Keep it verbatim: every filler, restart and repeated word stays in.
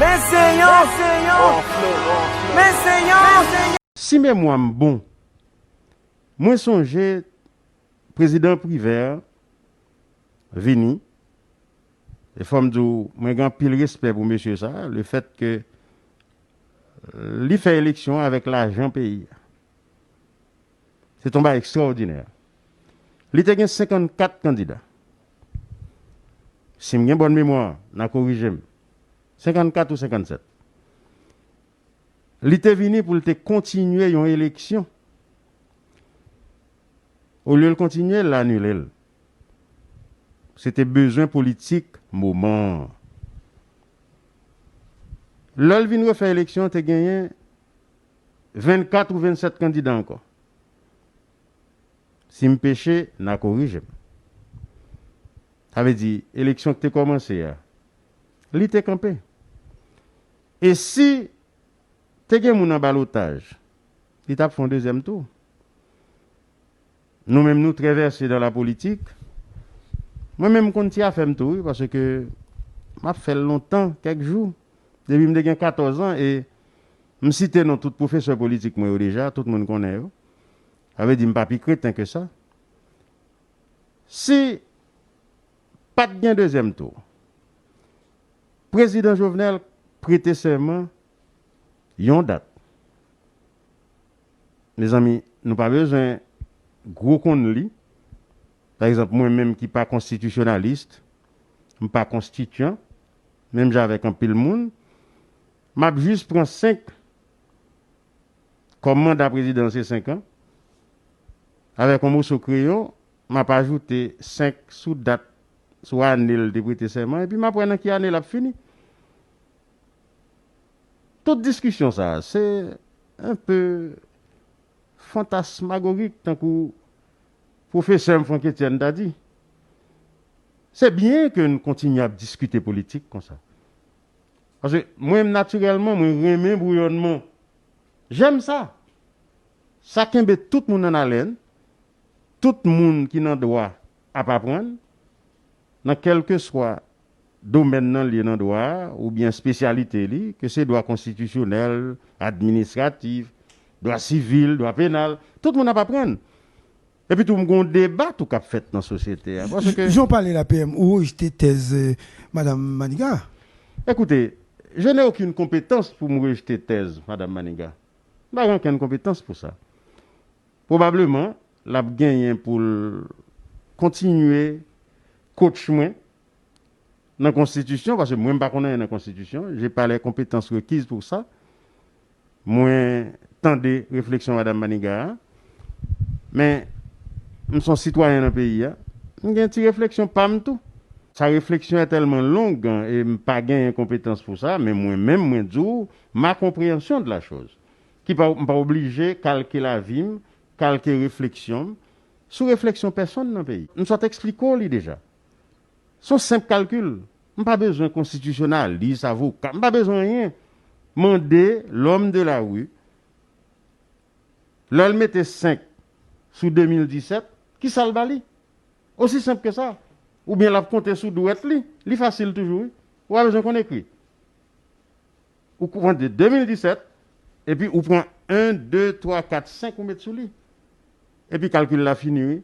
Men se yon, men se yon, men se yon. Si memwa m bon, mwen sonje prezidan Privert vini, e fò m di w, mwen gen anpil respè pou mesye sa, le fèt ke li fè eleksyon avèk lajan peyi a. Se t yon bagay ekstraòdinè. Li te gen senkannkat kandida. Si m gen bòn memwa, n a korije m. Senkannkat ou senkannsèt. Li te vini pou l te kontinye yon eleksyon. Olye l kontinye, l anile l. Se te bezwen politik moman an. Lè l vin refè eleksyon, te genyen vennkat ou vennsèt kandida ankò. Si m peche, n a korije m. Sa vle di, eleksyon ki te kòmanse a, li te kanpe. E si te gen moun nan balotaj, li t ap fè yon dezyèm tou. Nou menm, nou trè vèse dan la politik. Mwen menm, m konn ti afè m tou, wi, paske m ap fè l lontan, kèk jou. Depi m te gen katòz an, e m site non tout pwofesè politik mwen yo deja, tout moun konnen yo. Sa vle di, m pa pi kreten ke sa. Si pa t gen dezyèm tou, prezidan Jovenel prete sèman yon dat. Mezanmi, nou pa bezwen gwo konn li. Pa egzanp, mwen menm ki pa konstitisyonalis, m pa konstityan, menm jan avèk anpil moun, m ap jis pran senk, kòm manda prezidan se senk an, avèk yon moso kreyon, m ap ajoute senk sou dat, sou ane l te prete sèman, epi m ap wè nan ki ane l ap fini. Tout diskisyon sa a, se enpe fantasmagorik, tankou pwofesè m Franck Etienne ta di. Se byen ke n kontinye ap diskite politik konsa. Paske mwen, natirèlman, mwen renmen bouyònman. J'aime ça. Sa kenbe tout moun an alèn. Tout moun ki nan dwa ap aprann, nan kèlkeswa domèn nan l ye nan dwa a, oubyen espesyalite li, ke se dwa konstitisyonèl, administratif, dwa sivil, dwa penal, tout moun ap aprann. Epi tou, m gen yon deba tou k ap fèt nan sosyete a. Paske jan w pale la, P M, ou rejte tèz, eh, Madam Maniga. Ekoute, je n'ai aucune compétence pou m rejte tèz Madam Maniga. M pa gen okenn konpetans pou sa. Pwobableman, l ap genyen pou l kontinye coach mwen nan konstitisyon, paske mwen, m pa konn anyen nan konstitisyon, j'ai pas les compétences requises pour ça. Mwen tande refleksyon Madam Maniga a, men m se yon sitwayen nan peyi a, m gen ti refleksyon pa m tou. Sa refleksyon an tèlman long, e m pa genyen konpetans pou sa, men mwen menm, mwen di w ma compréhension de la chose. Ki pa, m pa oblije kalke lavi m, kalke refleksyon m, sou refleksyon pèsonn nan peyi. M sot eksplike w li deja. Se yon senp kalkil. M pa bezwen konstitisyonalis, avoka, m pa bezwen anyen. Mande l'homme de la rue, lè l mete senk sou de mil disèt, ki sa l ba li? Osi senp ke sa. Oubyen l ap konte sou dwèt li. Li fasil toujou, wi. Ou pa bezwen konn ekri. Ou pran de de mil disèt, epi ou pran en, de, twa, kat, senk, ou met sou li. Epi kalkil la fini, wi.